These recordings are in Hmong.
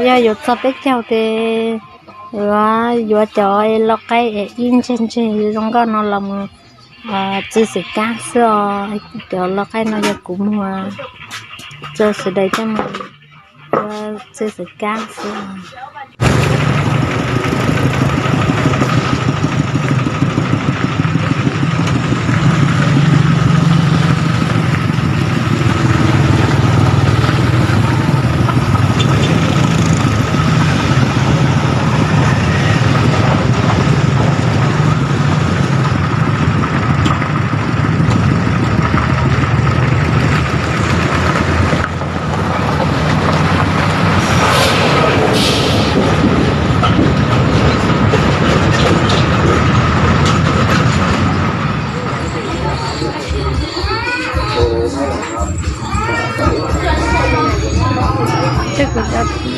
Yog yuav txog peb caug ces yuav yuav cov lau qaib es ib ntseg ntseg zoo nkauj no los mus txawb xwm kab xwb os. Cov lau qaib no yog kuv muag rau sawv daws coj mus ua txawb xwm kab xwb.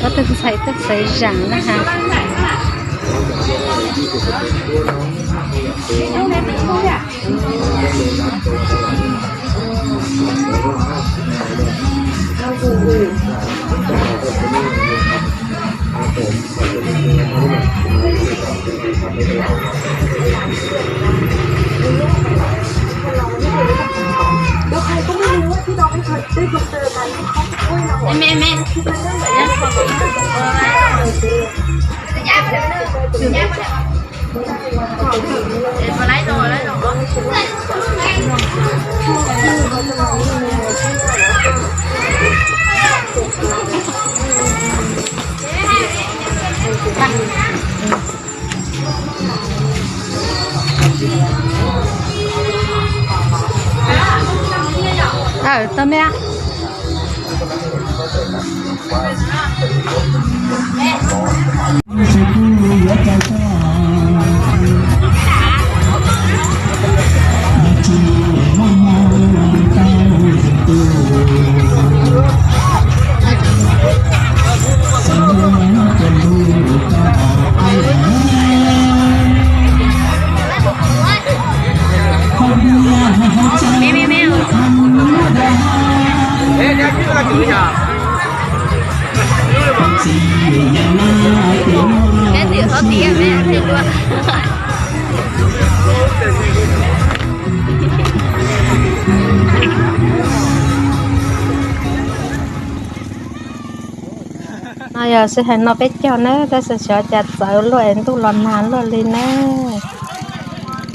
Ob tug ntxhais tuaj xaiv zam na has. Tau me. No yog sij hawm no peb caug na, tab sis xyov cas txawv luaj es ntuj los nag luaj li na.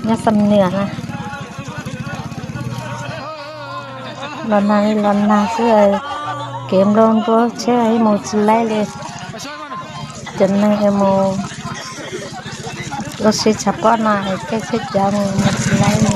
Nyob Xam Nuas na, los nag li los nag xwb, kev npau npau tsheb mus tsis laib li. Cov neeg mus ua si tshav pob no es caij tsheb cav mus mus tsis laib li.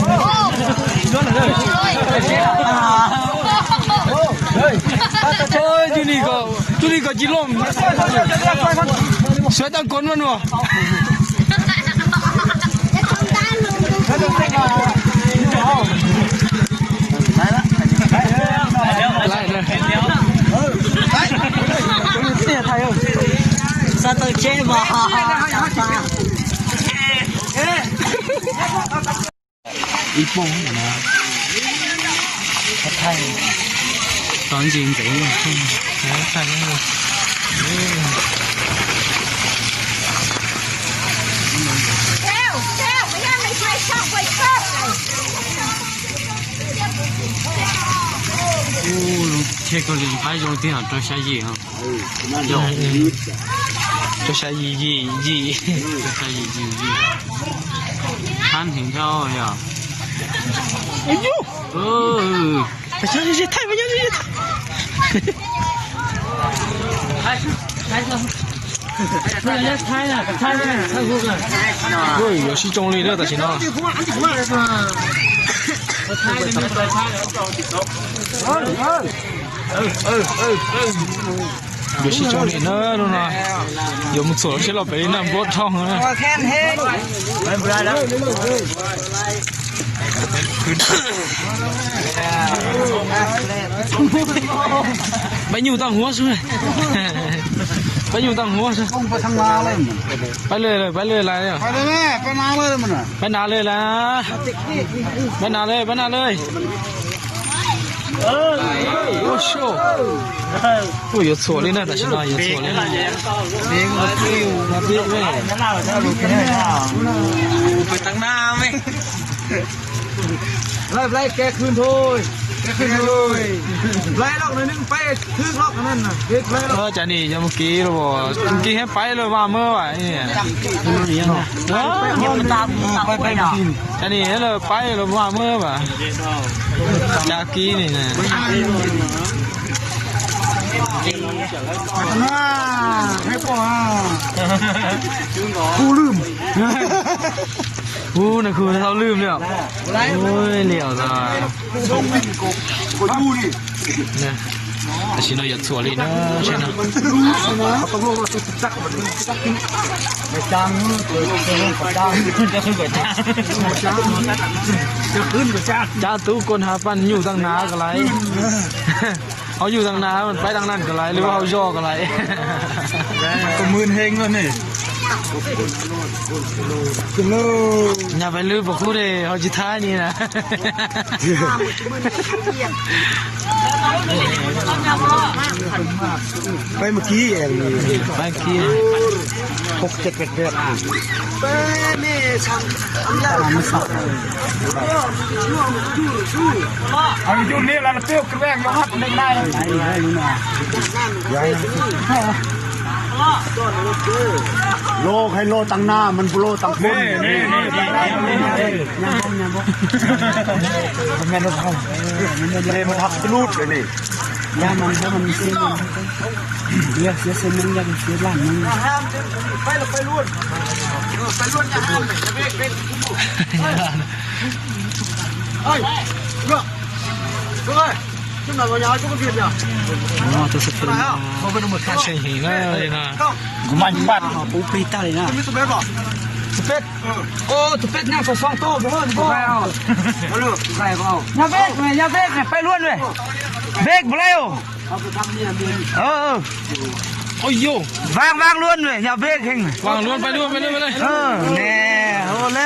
Sa tau tsheb mas. Ib poob no. Thaij, thaij ntsis ntxeev. Ua, lub tsheb kaus lim pab zoo tiag, rau xya yim os. Rau xya yim yim yim. Rau xya yim yim yim. Hab heev dhau yom. Yuav sib tsoo li na tam sim no. Yuav sib tsoo li na, hnub no yuav mus txhuam lub tsheb los pem li na, nplob dhau na. Pab nyuj tag huab xwb. Pab nyuj tag huab xwb. Pab lawm, pab lawm lawm. Pab nav lawm lawm. Pab nav lawm, pab nav lawm. Ua, yuav txhuam li na, tam sim no yuav txhuam li na. Cov nim yog mus kev los, kev thiab paib lawm vaj mab as. Cov nim lawm paib lawm vaj mab as. Cov kib ni na. Ub, nws khu thauj lwj li os. Ub, li os. Tam sim no yuav txhuam li na, seb na. Cab tub koj hnav paj nyuj tag hnav ko lais. Hauv nyuj tag hnav, paib tag hnav ko lais, lwm hauv zog ko lais. Nyaj peb lwb puas kub de, ho tsis thab ni na. Peb mus kib, peb kib. Hauv yus li las twb kveej yuav hab neeg na. Loj hais loj tag na, mas puas loj tag kub. Mas dhab tlub li. Tus xib hwb no, kuv mas pab pub plig tag li na. Tus peb nyab xoo xoo tau, nyab peb, nyab peb pais luaj na. Peb nplai os. Vaaj vaaj luaj na, nyab peb kheej. Ne,